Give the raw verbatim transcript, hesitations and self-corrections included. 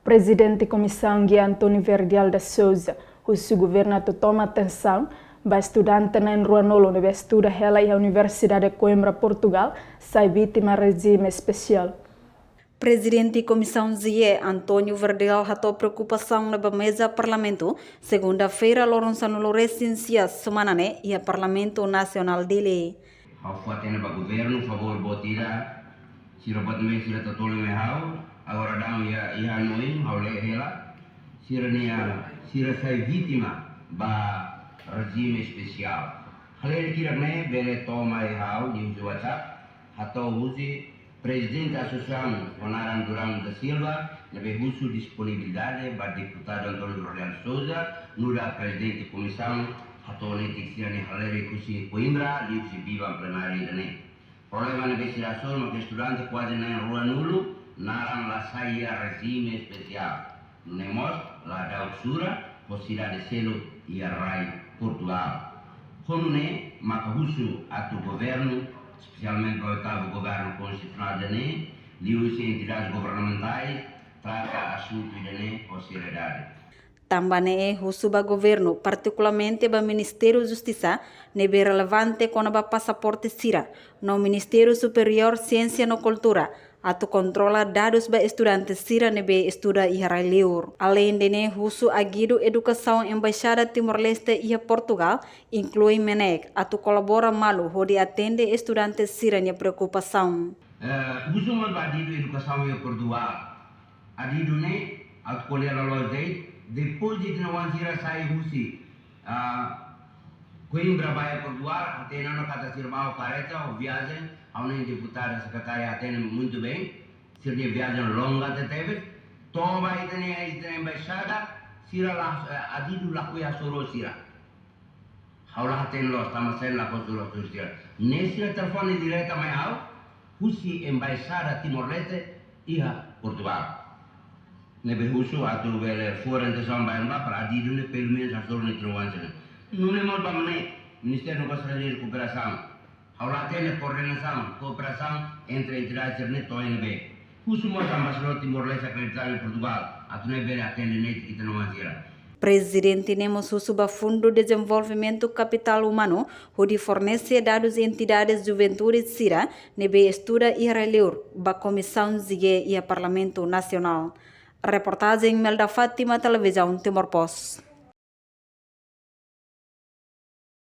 Prezidente Komisaun G, António Verdial da Souza, husu governu atu toma atensaun ba estudante na'in ruanulu ne'ebé estuda hela iha Universidade Coimbra, Portugal, sai vítima rejime espesiál. Prezidente Komisaun G, António Verdial, hato'o preokupasaun ne'e ba meza Parlamentu, segunda-feira, loron sanulu-resin-sia semana ne'e, iha Parlamentu Nasionál Dili. Ha'u fó-hatene ba governu, favór boot ida, sira boot ne'ebé sira tatoli mai ha'u, agora daudaun iha, iha hanoin, ha'u lee hela, sira-nia, sira sai vítima ba rejime espesiál. Halerik hirak ne'e bele to'o mai ha'u liuhusi WhatsApp, hato'o husi Prezidente Asosiasaun ho naran Durão da Silva, ne'ebé husu disponibilidade ba Deputadu António Verdial Souza, nu'udar Prezidente Komisaun, hato'o netik sira-nia halerik husi Coimbra, liuhusi biban plenária ida-ne'e. Problema ne'ebé sira hasoru mak estudante kuaze na'in ruanulu, naran la sai iha rejime espesiál. Nune'e mós la da'uk sura ho sidade seluk iha rai Portugal. Ho nune'e maka husu atu governu, espesialmente ba oitavu governu konstitusionál ida-ne'e, liuhusi entidades governamentais, trata asuntu ida-ne'e ho seriedade. Tanba ne'e husu ba governu, partikularmente ba Ministériu Justisa, ne'ebé relevante kona-ba pasaporte sira, no Ministériu Superiór Siénsia no Kultura, atu kontrola dadus ba estudante sira ne'ebé estuda iha rai-liur. Aleinde ne'e husu agidu edukasaun Embaixada Timor-Leste iha Portugal, inklui MNEK, atu kolabora malu hodi atende estudante sira-nia preokupasaun. Eh, husu mós ba adidu edukasaun iha Portugal. Adidu ne'e, atu ko'alia loloos de'it, depois de ita-nia oan sira sai husi, ah, Coimbra ba iha Portugal, hatene ona katak sira bá ho kareta, ho viajen, ha'u-nia deputada sekretária hatene muitu bein, sira-nia viajen longa tebetebes, to'o ba ita-nia, ita-nia embaixada, sira la, eh, adidu lakohi hasoru sira. Ha'u la hatene loos, tanba saida la hasoru sira. Ne'e sira telefone direta mai ha'u, husi Embaixada Timor-Leste iha Portugal. Ne'ebé husu atu bele fó orientasaun ba ema para adidu ne'e pelumenus hasoru ita-nia oan sira. Nune'e mós ba MNEK, Ministériu Negósius Estranjeirus no Kooperasaun. Ha'u la hatene koordenasaun, kooperasaun entre entidades sira-ne'e to'o ne'ebé. Husu mós Embaixadór Timor-Leste akreditadu iha Portugal, atu nune'e bele atende netik ita-nia oan sira. Prezidente ne'e mós husu ba Fundu Dezenvolvimentu Kapitál Umanu, hodi fornese dadus entidades juventude sira ne'ebé estuda iha rai-liur, ba Komisaun G iha Parlamentu Nasionál. Reportajen Melda Fátima, Televizaun Timor Post.